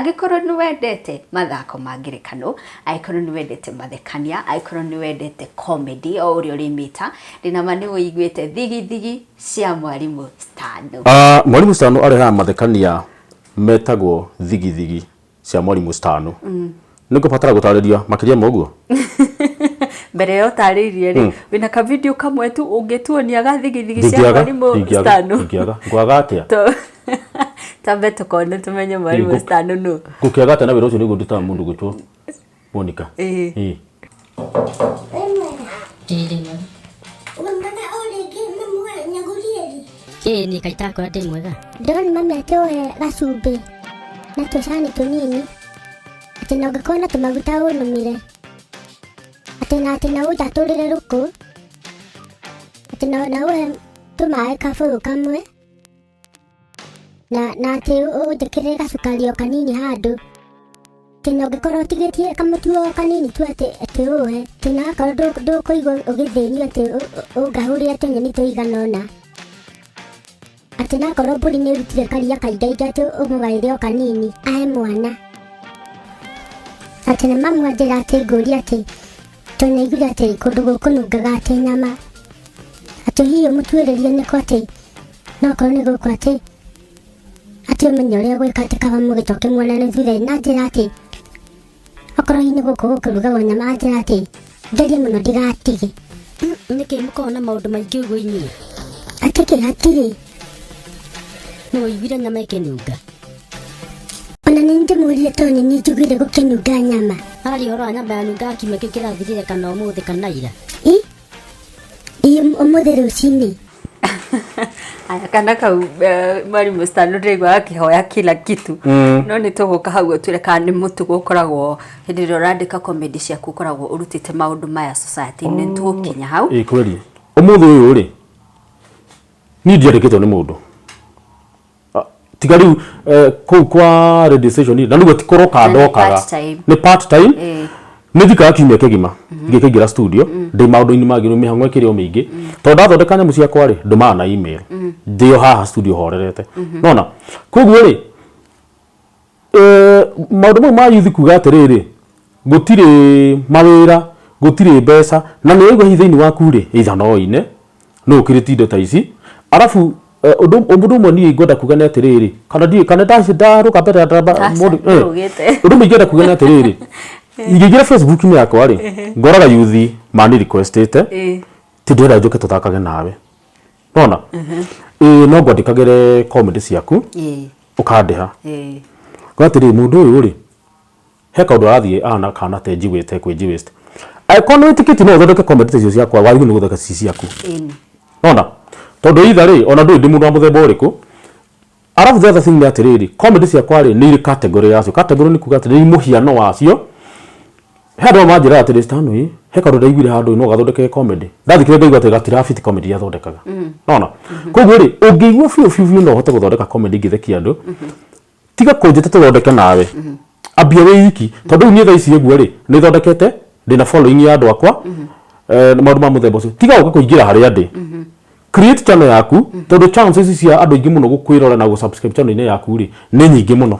Angĩkorwo nĩ wendete mathako ma ngerekano, angĩkorwo nĩ wendete mathekania, angĩkorwo nĩ wendete comedy o ũrĩa ũrĩmĩta, ndĩna ma nĩ ũiguĩte thigithigi cia Mwarimũ Stano. Ah, Mwarimũ Stano arehaga mathekania metagwo thigithigi cia Mwarimũ Stano. Nĩ ngũbatara gũtarĩria makĩria ma ũguo? Mbere ya ũtarĩirie rĩ, wĩna ka video kamwe tu ũngĩtuonia ga thigithigi cia Ndingĩaga, Mwarimũ ndingĩaga, Stano? ndingĩaga. Ngwaga atĩa? Tambe tũkone tũmenye Mwarimũ Stano nũ. Ngũkĩaga atĩa na wĩra ũcio nĩguo ndutaga mũndũ gwĩtwo Monica? Ĩĩ. Ĩĩ. Wĩ mwega? Ĩĩ ndĩ mwega. Wĩ mwega o rĩngĩ mami wa Nyagũrieri? Ĩĩ niĩ kaĩ itakora ndĩ mwega. Ndĩrona mami atĩ ũhe gacumbĩ na tũcani tũnini atĩ na ũngĩkorwo na tũmaguta ũnũmĩre atĩ na atĩ na ũnjatũrĩre rũkũ atĩ na na ũhe tũmaĩ kabũyũ kamwe na na atĩ ũnjĩkĩrĩre gacukari o kanini handũ atĩ na ũngĩkorwo ũtigĩtie kamũtu o kanini tu atĩ atĩ ũhe atĩ na akorwo ndũkũigua ũgĩthĩnio atĩ ũngahũrĩre tũnyeni tũigana ũna atĩ na akorwo mbũri nĩ ĩrutire karia kaingaingĩ atĩ ũmũgaĩre o kanini ahe mwana atĩ na mamu anjĩra atĩ ngũria atĩ tondũ nĩaiguire atĩ kũndũ gũkũnungaga atĩ nyama atĩ hihi ũmũtuĩrĩrie nĩkũ atĩ no korwo nĩ gũkũ atĩ atĩ ũmenye ũrĩa gwĩka atĩ kaba mũgĩcoke muonane thutha-inĩ na njĩra atĩ okorwo hihi nĩ gũkũ gũkĩrugagwo nyama anjĩra atĩ ngerie mũno ndigatige. Nĩkĩ mũkoragwo na maũndũ maingĩ ũguo inyuĩ? Atĩ kĩ hatirĩ. Nĩ ũiguire nyama ĩkĩnunga? Ona nĩ ndĩmũrie tondũ nĩ niĩ njiguire gũkĩnunga nyama. Aria ũhoro wa nyama yanungaga kiumia kĩu kĩrathirire kana ũmũthĩ kana ira. Ĩ ũmũthĩ rũcinĩ. Aya kana kau mwarimũ Stan ndĩraigua gakĩhoya kila kitu no nĩ tũgũka hau ũtwĩre kana nĩ mũtugo ũkoragwo hĩndĩ ĩrĩa ũrandĩka comedy ciaku ũkoragwo ũrutĩte maũndũ maya society-inĩ nĩ tũgũkinya hau. Ĩ kweli. Ũmũthĩ ũyũ rĩ, niĩ ndiandĩkĩtwo nĩ mũndũ. Ah, tiga rĩu kũu kwa radio station na nĩguo ti kũroka Na nĩ ndokaga part time. nĩ part time Eh. nĩ thikaga kiumia kĩgima ngĩkĩingĩra studio ndĩ maũndũ-inĩ mangĩ rĩu mĩhang'o ĩkĩrĩ o mĩingĩ tondũ ndathondeka nyamũ ciakwa rĩ ndũmaga na email ndĩ o haha studio horerete nona koguo rĩ maũndũ mau ma youth kuga atĩrĩrĩ gũtirĩ mawĩra gũtirĩ mbeca na nĩ ũraigua hihi thĩinĩ waku rĩ either no ũine no ũkĩrĩtie indo ta ici arabu ũndũ ũndũ ũmwe niĩ ngwenda kuga nĩ atĩrĩrĩ kana ndiũĩ kana ndarũga mbere ya ndamba Aca, mũndũ ndũrũgĩte. ũndũ ũmwe ingĩenda kuga nĩ atĩrĩrĩ ingĩingĩra Facebook-inĩ yakwa rĩ ngoraga youth mani requestĩte ti ndĩrenda njũke tũthakage nawe nona ĩĩ no ngwandĩkagĩre comedy ciaku ũkandĩha Ngauga atĩrĩrĩ mũndũ ũyũ rĩ he kaũndũ arathiĩ ahana kana te njiguĩte kwĩnjiguĩte angĩkorwo nĩ wĩtĩkĩtie no ũthondeke comedy ta icio ciakwa wagĩrĩirwo nĩ gũthondeka ci ciaku nona tondũ either rĩ ona ndũĩ ndĩ mũndũ wa mũthemba ũrĩkũ arabu the other thing nĩ atĩrĩrĩ comedy ciakwa rĩ nĩ irĩ category yacio category nĩ kuga atĩ nĩ mũhiano wacio he andũ amwe manjĩraga atĩrĩ Stano ĩ he kaũndũ ndaiguire handũ no gathondeke comedy ndathikĩrĩria ngaigua atĩ gatirafit comedy iria thondekaga nona koguo rĩ ũngĩigua biũ biũ biũ no ũhote gũthondeka comedy ingĩthekia andũ tiga kũnjĩta tũthondeke nawe ambia wĩ iki tondũ rĩu niĩ thaa ici ũguo rĩ nĩ thondekete ndĩna following ya andũ akwa na maũndũ ma mũthemba ũcio tiga gũka kũingĩra harĩa ndĩ create channel yaku tondũ chances cia andũ aingĩ mũno gũkwĩrora na gũ subscribe channel-inĩ yaku rĩ nĩ nyingĩ mũno.